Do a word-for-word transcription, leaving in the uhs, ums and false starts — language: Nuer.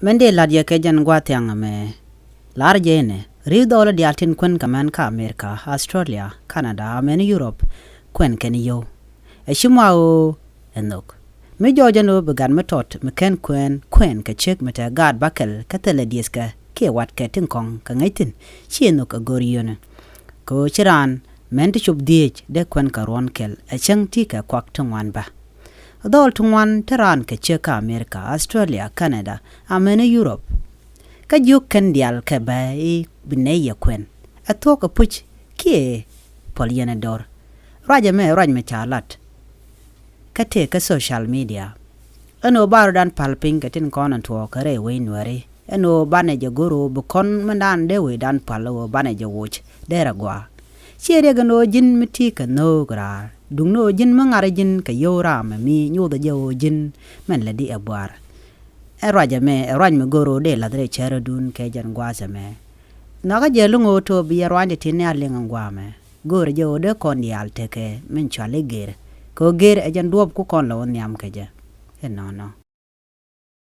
Mɛn dee la̱t yɛ kɛ jɛn gua̱a̱th thiaŋ ɛmɛ. La̱r jɛ inɛ ri̱w dhɔɔl diaal tin kuɛn kɛ mɛn kä America, Australia, Canada, amɛn Europe, kuɛn kɛn yio̱w. Ɛ ci mua ɣöö ɛ nhök mi jɔɔc ɛn ɣöö bi gat mi tɔt mi kɛn kuɛn kuɛn kɛ ciek mi te gaat bakɛl kä thilɛ diëthkɛ kiɛ watkɛ tin kɔŋ kɛ ŋäc thi̱n. Ci ɛ nhök ɛ go̱r yio̱nɛ kɛ ɣöö ci raan mɛn ti cop dhieec dee kuɛn kɛ ruɔ̱n kɛl ɛ cäŋ ti kɛ kuak ti ŋuan bä. Dhɔɔl ti ŋuan te raan kɛ ciek kä America, Australia, Canada, amɛn Europe. Kä jiök kɛn diaal kɛ bä i̱ bi nɛy yɛ kuɛn ɛ thuɔ̱k ɛ puc kiɛ puɔl yɛn ɛ dɔr. Ruac ɛmɛ ruac mi ca lat kä tëë kä social media. Ɛn ɣöö ba rɔ̱dan pal piny kɛ tin kɔn ɛn tuɔɔk kɛ rɛy wec Nuääri. Ɛn ɣöö banɛ jɛ go̱r ɣöö bi kɔn mindan dee wecdan pal ɣöö banɛ jɛ woc dee rɛ gɔaa. Ciɛ riɛk ɛn ɣöö ji̱n mi ti kɛ nhöök raar duŋni ɣöö ji̱n mi ŋa̱r ji̱n kɛ yio̱w raam ɛmi nyothɛ jɛ ɣöö ji̱n mɛn lɛ di ɛ buar. Ɛ ruac ɛmɛ ɛ ruac mi go̱r ɣöö dee la̱th rɛy cärädun kɛ jɛn gua̱a̱th ɛmɛ. Nhɔakä jɛ luŋ ɣöö to̱ bi yɛ ruanydiɛn tin ni a liŋ ɛn gua̱a̱mɛ. Go̱o̱rɛ jɛ ɣöö dee kɔn diaal tekɛ min cual i̱ gër kɛ ɣöö gër ɛ jɛn duɔ̱ɔ̱p ku kɔn lɛ wä nhiam kɛ jɛ. Inɔnɔ.